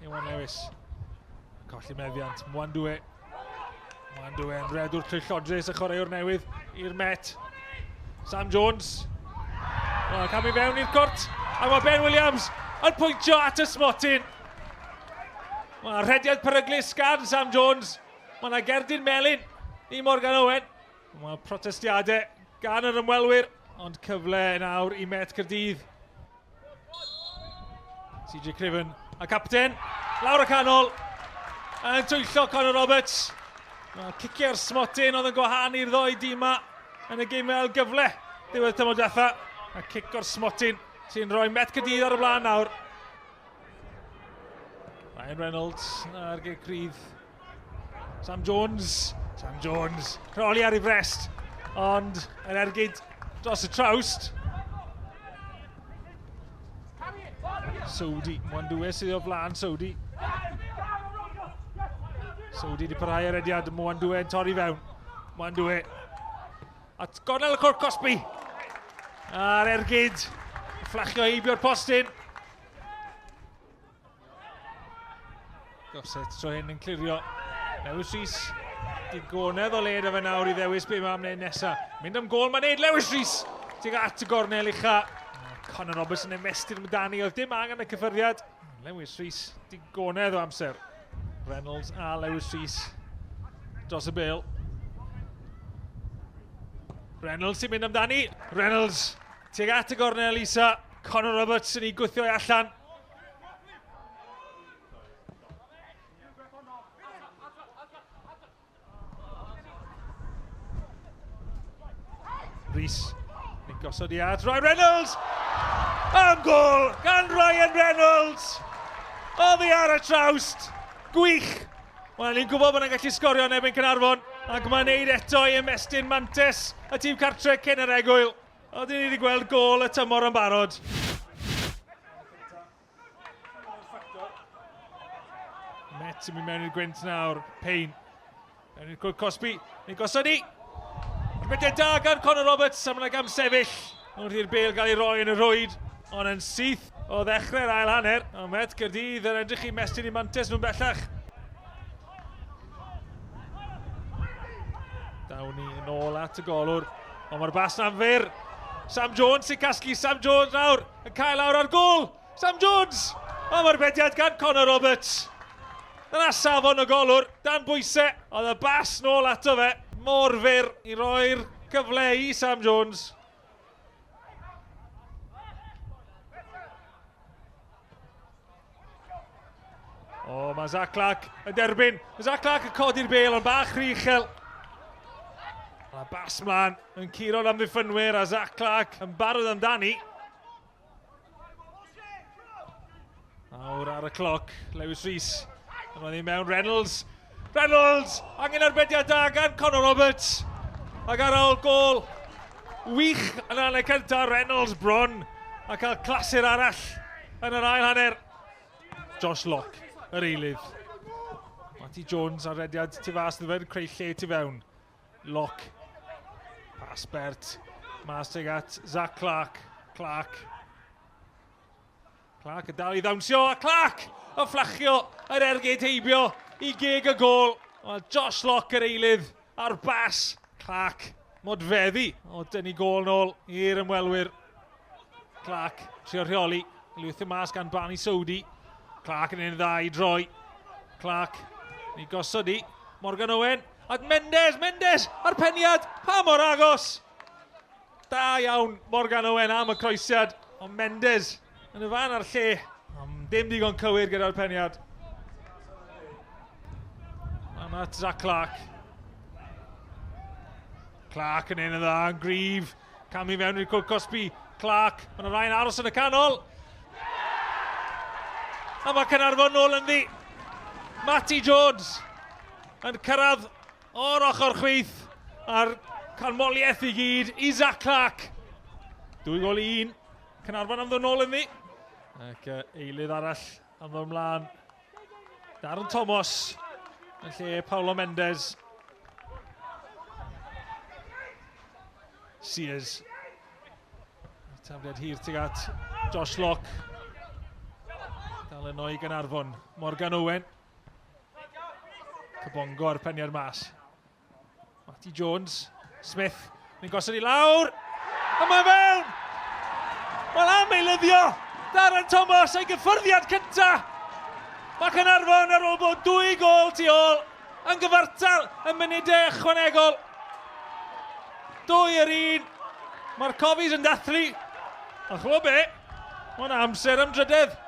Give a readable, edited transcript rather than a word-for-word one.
Iwan Lewis. Colli meddiant. Mwandwe. Mwandwe yn redwr twyllodrus y chwaraewr newydd i'r Met. Sam Jones. Wel, camu fewn i'r cwrt. A mae Ben Williams yn pwyntio at y smotyn. Mae rhediad peryglus gan Sam Jones. Mae yna gerdyn melyn i Morgan Owen. Mae protestiadau gan yr ymwelwyr, ond cyfle nawr i Met Caerdydd. CJ Craven a capten, lawr y canol, yn twyllo Conor Roberts. Mae cicio'r smotyn oedd yn gwahanu'r ddoi dîm yma yn y gêm ail gyfle diwedd tymor diwetha. A cic o'r smotyn sy'n rhoi Met Caerdydd ar y blaen nawr. Ryan Reynolds ar gic rydd. Sam Jones, Sam Jones, croli ar ei frest, ond yr ergyd dros y trawst. Saudi, Mwandwe sydd o flaen Saudi. Saudi wedi parhau ar rediad, Mwandwe yn torri fewn. Mwandwe at gornel y cwrt cosbi. A'r ergyd, fflachio heibio'r postyn. Gossett tro hyn yn clirio. Lewis Rees, digonedd o led o fe nawr i ddewis be mae'n wneud nesaf. Mynd am gol, mae'n neud Lewis Rees! Tuag at y gornel ucha. Conor Roberts yn ymestyn amdani, oedd dim angen y cyffyrddiad. Lewis Rees, digonedd o amser. Reynolds a Lewis Rees dros y bel. Reynolds sy'n mynd amdani. Reynolds tuag at y gornel isa. Conor Roberts yn ei gwthio i allan. Rhys yn gosod i at Ryan Reynolds! Am gol gan Ryan Reynolds! Oddi ar y trawst! Gwych! Wel, ni'n gwybod bod e'n gallu sgorio yn erbyn Caernarfon, ac mae'n neud eto i ymestyn mantes y tîm cartre cyn yr egwyl. Oedden ni wedi gweld gol y tymor yn barod. Met yn mynd mewn i'r gwynt nawr. Payne. Mewn i'r cwrt cosbi. Ni'n gosod i. Arbediad da gan Conor Roberts. A mae'n gam sefyll. Wrth i'r bel gael ei roi yn y rhwyd. Ond yn syth o ddechrau'r ail hanner. A Met Caerdydd yn edrych i mestyn i mantes nhw'n bellach. Dawn ni yn ôl at y golwr. Ond mae'r bas na'n fyr. Sam Jones sy'n casglu. Sam Jones nawr yn cael lawr ar gôl. Sam Jones! Ond mae'r bediad gan Conor Roberts. Dyna safon y golwr, dan bwysau. Oedd y bas nôl ato fe. Mor fyr i roi'r cyfle i Sam Jones. O, mae Zach Clark yn derbyn. Mae Zach Clark yn codi'r bel, ond bach rhy uchel. Mae bas mlaen yn curo'r amddiffynwyr a Zach Clark yn barod amdani. Nawr ar y cloc, Lewis Rees. Yn i mewn Reynolds. Reynolds! Angen arbediad da gan Conor Roberts. Ac ar ôl gol wych yn hanner cyntaf, Reynolds bron a cael clasur arall yn yr ail hanner. Josh Locke, yr eilydd. Matty Jones ar rediad tu fas iddo fe'n creu lle tu fewn. Locke. Pas bert. Mas tuag at Zach Clark. Clark. Clark yn dal i ddawnsio a Clark yn fflachio yr ergyd heibio i geg y gôl. Mae Josh Locke yr eilydd ar bas. Clark modfeddu o dynnu gôl nôl i'r ymwelwyr. Clark trio rheoli. Lwytho mas gan Barney Saudi. Clark yn un dda i droi. Clark ni gosod i. Morgan Owen. At Mendes, Mendes a'r peniad. Pa mor agos! Da iawn Morgan Owen am y croesiad, ond Mendes yn y fan a'r lle, ond dim digon cywir gyda'r peniad. Mae'n at Zach Clark. Clark yn un yn dda, yn gryf. Camu mewn i'r cwrt cosbi. Clark, mae'n rhaid aros yn y canol. A mae Caernarfon nôl ynddi. Matty Jones yn cyrraedd O'r ochr chwith, a'r canmoliaeth i gyd i Zach Clark. 2-1, Caernarfon am ddod nôl ynddi. Ac eilydd arall am ddod ymlaen. Darren Thomas yn lle Paulo Mendes. Sears. Tafliad hir tuag at Josh Locke. Dal yno i Gaernarfon. Morgan Owen. Kabongo ar peniad mas. Matty Jones. Smith. Ni'n gosod i lawr. A mae fewn! Wel am eilyddio! Darren Thomas ei gyffyrddiad cynta! Mae Caernarfon ar ôl bod 2 gôl tu ôl yn gyfartal y munudau ychwanegol. 2-1. Mae'r Cofis yn dathlu. A chwbod be? Mae'n amser am drydedd.